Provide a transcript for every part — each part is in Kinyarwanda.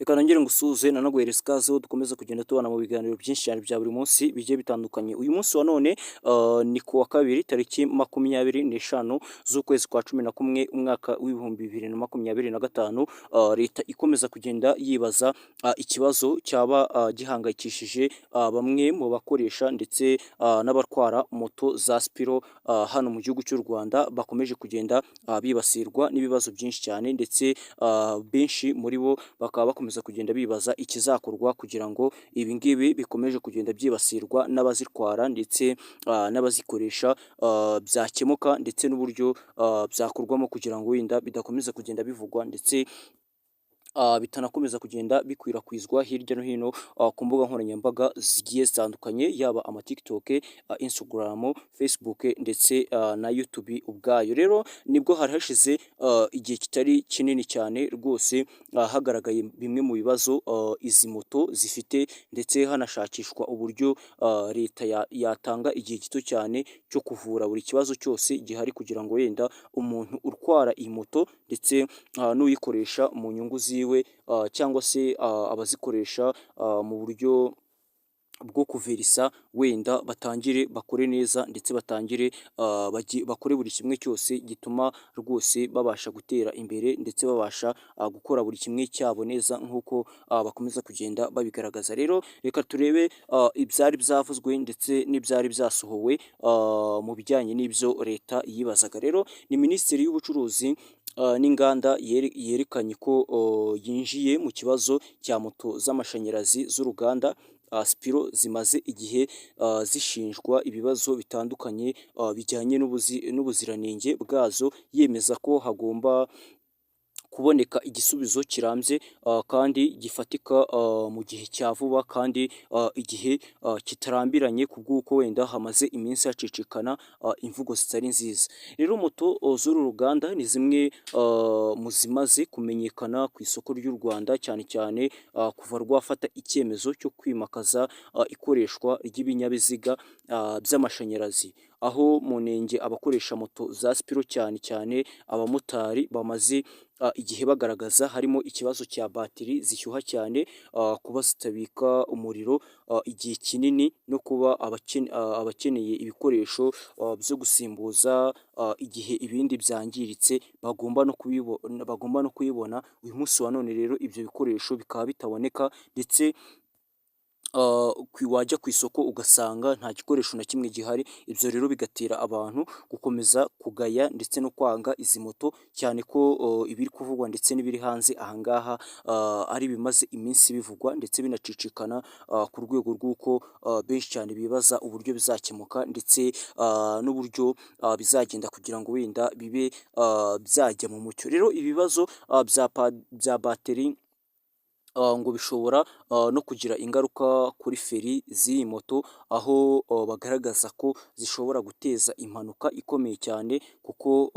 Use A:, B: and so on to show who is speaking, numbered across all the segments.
A: Reka nongere ngusuhuze nanaguhereza ikaze aho dukomeza kugenda tubana mu biganiro byinshi cyane bya buri munsi bigiye bitandukanye. Uyu munsi wa none ni ku wa kabiri, tariki 25 z'ukwezi kwa 11, umwaka w'2025. Leta ikomeza kugenda yibaza ikibazo cyaba gihangayikishije bamwe mu bakoresha ndetse n'abatwara moto za Spiro hano mu gihugu cy'u Rwanda, bakomeje kugenda bibasirwa n'ibibazo byinshi cyane, ndetse benshi muri bo bakaba bakomeza kugenda bibaza ikizakorwa kugira ngo ibi ngibi bikomeje kugenda byibasirwa n'abazitwara ndetse n'abazikoresha byakemuka, ndetse n'uburyo byakorwamo kugira ngo wenda bidakomeza kugenda bivugwa ndetse bitanakomeza kugenda bikwirakwizwa hirya no hino ku mbuga nkoranyambaga zigiye zitandukanye, yaba ama TikTok, Instagram, Facebook ndetse na YouTube ubwayo. Rero nibwo hari hashize igihe kitari kinini cyane rwose hagaragaye bimwe mu bibazo izi moto zifite, ndetse hanashakishwa uburyo leta yatanga igihe gito cyane cyo kuvura buri kibazo cyose gihari, kugira ngo wenda umuntu utwara iyi moto ndetse n'uyikoresha mu nyungu ziwe cyangwa se abazikoresha mu buryo bwo kuverisa, wenda batangire bakore neza ndetse batangire bakore buri kimwe cyose gituma rwose babasha gutera imbere ndetse babasha gukora buri kimwe cyabo neza nk'uko bakomeza kugenda babigaragaza. Rero reka turebe ibyari byavuzwe ndetse n'ibyari byasohowe mu bijyanye n'ibyo leta yibazaga. Rero ni Minisitiri y'Ubucuruzi n'Inganda yerekanye ko yinjiye mu kibazo cya moto z'amashanyarazi z'uruganda Spiro zimaze igihe zishinjwa ibibazo bitandukanye bijyanye n'ubuziranenge bwazo, yemeza ko hagomba kuboneka igisubizo kirambye kandi gifatika mu gihe cya vuba kandi igihe kitarambiranye, ku bw'uko wenda hamaze iminsi hacicikana imvugo zitari nziza. Rero moto z'uru ruganda ni zimwe mu zimaze kumenyekana ku isoko ry'u Rwanda, cyane cyane kuva rwafata icyemezo cyo kwimakaza ikoreshwa ry'ibinyabiziga by'amashanyarazi, aho mu nenge abakoresha moto za Spiro, cyane cyane abamotari, bamaze igihe bagaragaza harimo ikibazo cya batiri zishyuha cyane, kuba zitabika umuriro igihe kinini, no kuba abakeneye ibikoresho byo gusimbuza igihe ibindi byangiritse bagomba no kuyibona. Uyu munsi wa none rero ibyo bikoresho bikaba bitaboneka, ndetse wajya ku isoko ugasanga nta gikoresho na kimwe gihari. Ibyo rero bigatera abantu gukomeza kugaya ndetse no kwanga izi moto, cyane ko ibiri kuvugwa ndetse n'ibiri hanze aha ngaha ari ibimaze iminsi bivugwa ndetse binacicikana ku rwego rw'uko benshi cyane bibaza uburyo bizakemuka ndetse n'uburyo bizagenda kugira ngo wenda bibe byajya mu mucyo. Rero ibibazo bya bateri ngo bishobora no kugira ingaruka kuri feri z'iyi moto, aho bagaragaza ko zishobora guteza impanuka ikomeye cyane, kuko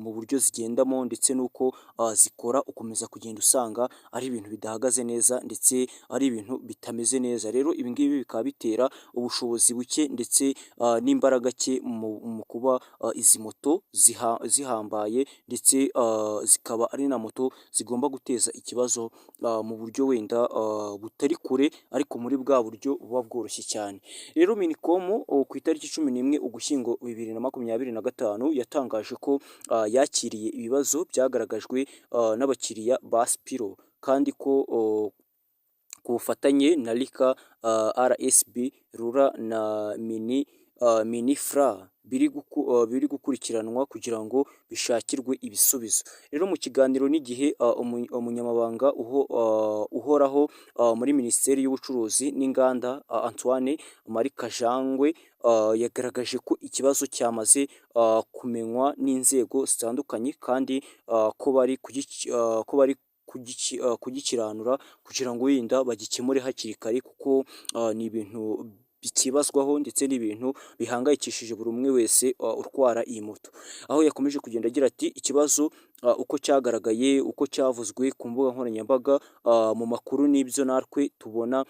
A: mu buryo zigendamo ndetse n'uko zikora ukomeza kugenda usanga ari ibintu bidahagaze neza ndetse ari ibintu bitameze neza. Rero ibi ngibi bikaba bitera ubushobozi buke ndetse n'imbaraga nke mu kuba izi moto zihambaye, ndetse zikaba ari na moto zigomba guteza ikibazo mu buryo wenda butari kure, ariko muri bwa buryo buba bworoshye cyane. Rero Minicom ku itariki 11 Ugushyingo 2025 yatangaje ko yakiriye ibibazo byagaragajwe n'abakiriya ba Spiro, kandi ko ku bufatanye na RICA, RSB, RURA na MININFRA biri gukurikiranwa kugira ngo bishakirwe ibisubizo. Rero mu kiganiro n'Igihe, umunyamabanga uhoraho muri Minisiteri y'Ubucuruzi n'Inganda, Antoine Marie Kajangwe, yagaragaje ko ikibazo cyamaze kumenywa n'inzego zitandukanye, kandi ko bari kugikiranura kugira ngo wenda bagikemure hakiri kare, kuko ni ibintu bikibazwaho ndetse n'ibintu bihangayikishije buri umwe wese utwara iyi moto. Aho yakomeje kugenda agira ati: "Ikibazo uko cyagaragaye, uko cyavuzwe ku mbuga nkoranyambaga, mu makuru, n'ibyo natwe tubona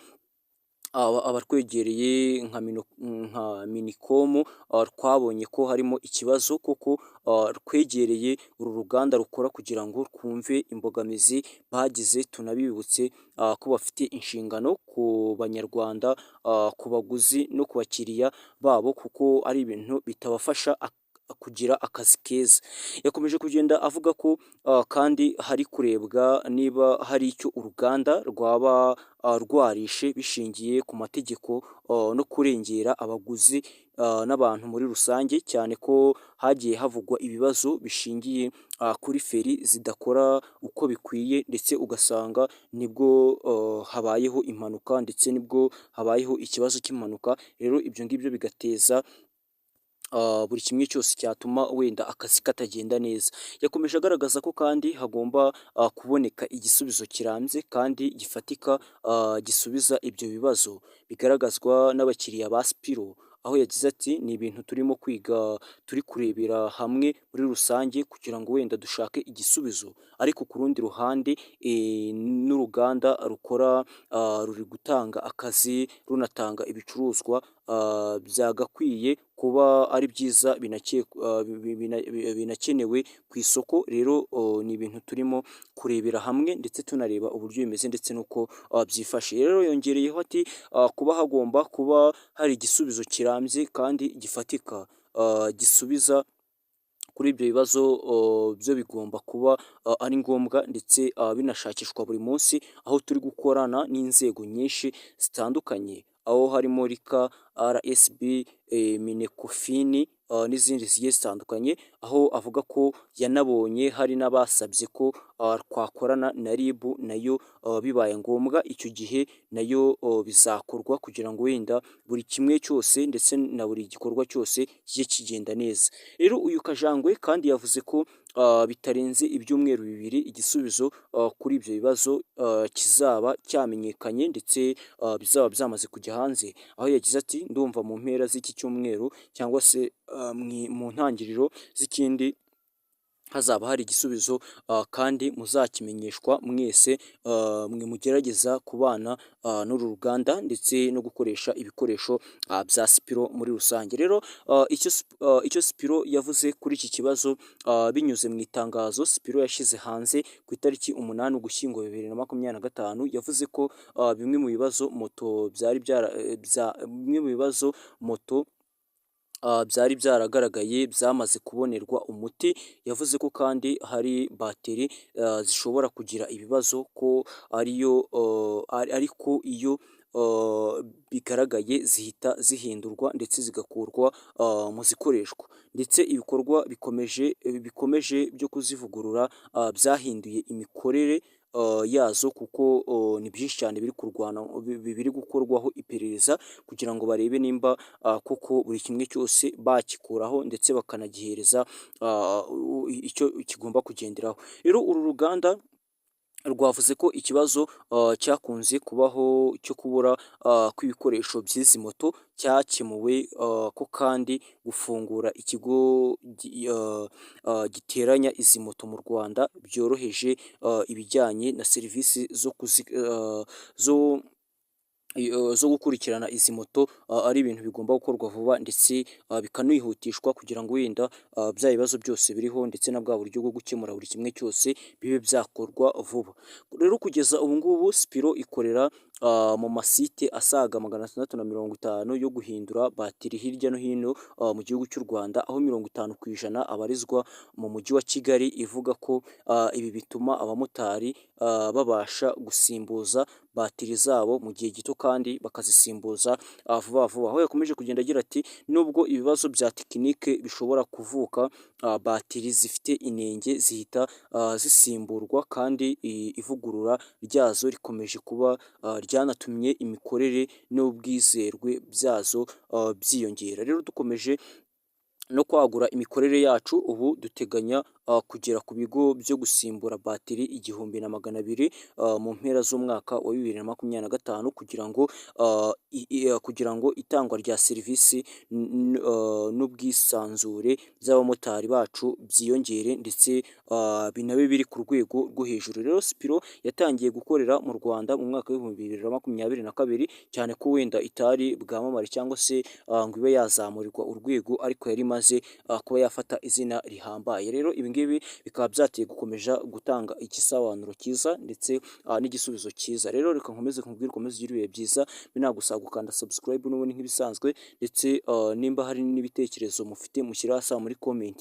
A: Abatwegereye nka Minicom twabonye ko harimo ikibazo kuko twegereye uru ruganda rukora kugira ngo twumve imbogamizi bagize, tunabibutse ko bafite inshingano ku Banyarwanda, ku baguzi no ku bakiriya babo, kuko ari ibintu bitabafasha kugira akazi keza. Yakomeje kugenda avuga ko kandi hari kurebwa niba hari icyo uruganda rwaba rwarishe bishingiye ku mategeko no kurengera abaguzi n'abantu muri rusange, cyane ko hagiye havugwa ibibazo bishingiye kuri feri zidakora uko bikwiye, ndetse ugasanga nibwo habayeho impanuka, ndetse nibwo habayeho ikibazo cy'impanuka. Rero ibyo ngibyo bigateza buri kimwe cyose cyatuma wenda akazi katagenda neza. Yakomeje agaragaza ko kandi hagomba kuboneka igisubizo kirambye kandi gifatika gisubiza ibyo bibazo bigaragazwa n'abakiriya ba Spiro, aho yagize ati: "Ni ibintu turimo kwiga, turi kurebera hamwe muri rusange kugira ngo wenda dushake igisubizo, ariko ku rundi ruhande n'uruganda rukora ruri gutanga akazi, runatanga ibicuruzwa byagakwiye kuba ari byiza binakenewe ku isoko. Rero ni ibintu turimo kurebera hamwe, ndetse tunareba uburyo bimeze ndetse n'uko byifashe." Rero yongereyeho ati: "Kuba hagomba kuba hari igisubizo kirambye kandi gifatika gisubiza kuri ibyo bibazo byo bigomba kuba ari ngombwa ndetse binashakishwa buri munsi, aho turi gukorana n'inzego nyinshi zitandukanye, aho harimo RICA, RSB, MINECOFIN n'izindi zigiye zitandukanye", aho avuga ko yanabonye hari n'abasabye ko twakorana na RIB nayo bibaye ngombwa, icyo gihe nayo bizakorwa kugira ngo wenda buri kimwe cyose ndetse na buri gikorwa cyose kijye kigenda neza. Rero uyu Kajangwe kandi yavuze ko bitarenze ibyumweru 2 igisubizo kuri ibyo bibazo kizaba cyamenyekanye, ndetse bizaba byamaze kujya hanze, aho yagize ati: "Ndumva mu mpera z'iki cyumweru cyangwa se mu ntangiriro z'ikindi hazaba hari igisubizo, kandi muzakimenyeshwa mwese mwe mugerageza kubana n'uru ruganda ndetse no gukoresha ibikoresho bya Spiro muri rusange." Rero icyo Spiro yavuze kuri iki kibazo binyuze mu itangazo Spiro yashyize hanze ku itariki 8 Ugushyingo 2025, yavuze ko bimwe mu bibazo moto byari byaragaragaye byamaze kubonerwa umuti. Yavuze ko kandi hari bateri zishobora kugira ibibazo, ko ariyo ariko iyo bigaragaye zihita zihindurwa ndetse zigakurwa mu zikoreshwa, ndetse ibikorwa bikomeje byo kuzivugurura byahinduye imikorere yazo, kuko ni byinshi cyane biri kurwana biri gukorwaho iperereza kugira ngo barebe nimba koko buri kimwe cyose bakikuraho ndetse bakanagihereza icyo kigomba kugenderaho. Rero uru ruganda rwavuze ko ikibazo cyakunze kubaho cyo kubura kw'ibikoresho by'izi moto cyakemuwe, ko kandi gufungura ikigo giteranya izi moto mu Rwanda byoroheje ibijyanye na serivisi zo gukurikirana izi moto, ari ibintu bigomba gukorwa vuba ndetse bikanihutishwa kugira ngo wenda bya bibazo byose biriho ndetse na bwa buryo bwo gukemura buri kimwe cyose bibe byakorwa vuba. Rero kugeza ubu ngubu Spiro ikorera mu masite asaga 650 yo guhindura batiri hirya no hino mu gihugu cy'u Rwanda, aho 50% abarizwa mu mujyi wa Kigali. Ivuga ko ibi bituma abamotari babasha gusimbuza batiri zabo mu gihe gito kandi bakazisimbuza vuba vuba, aho yakomeje kugenda agira ati: "Nubwo ibibazo bya tekinike bishobora kuvuka, batiri zifite inenge zihita zisimburwa, kandi ivugurura ryazo rikomeje kuba ryanatumye imikorere n'ubwizerwe byazo byiyongera. Rero dukomeje no kwagura imikorere yacu, ubu duteganya kugera ku bigo byo gusimbura batiri 1200 mu mpera z'umwaka wa 2025 kugira ngo itangwa rya serivisi n'ubwisanzure by'abamotari bacu byiyongere, ndetse binabe biri ku rwego rwo hejuru. Rero Spiro yatangiye gukorera mu Rwanda mu mwaka wa 2022, cyane ko wenda itari bwamamare cyangwa se ngo ibe yazamurirwa urwego, ariko yari imaze kuba yafata izina rihambaye. Rero ibi ngibi bikaba byateye gukomeza gutanga igisobanuro cyiza ndetse n'igisubizo cyiza. Rero reka nkomeze nkubwire, ukomeze ugire ibihe byiza. Binagusaba gukanda subscribe n'ubundi nk'ibisanzwe, ndetse nimba hari n'ibitekerezo mufite, mushyire hasi muri comment.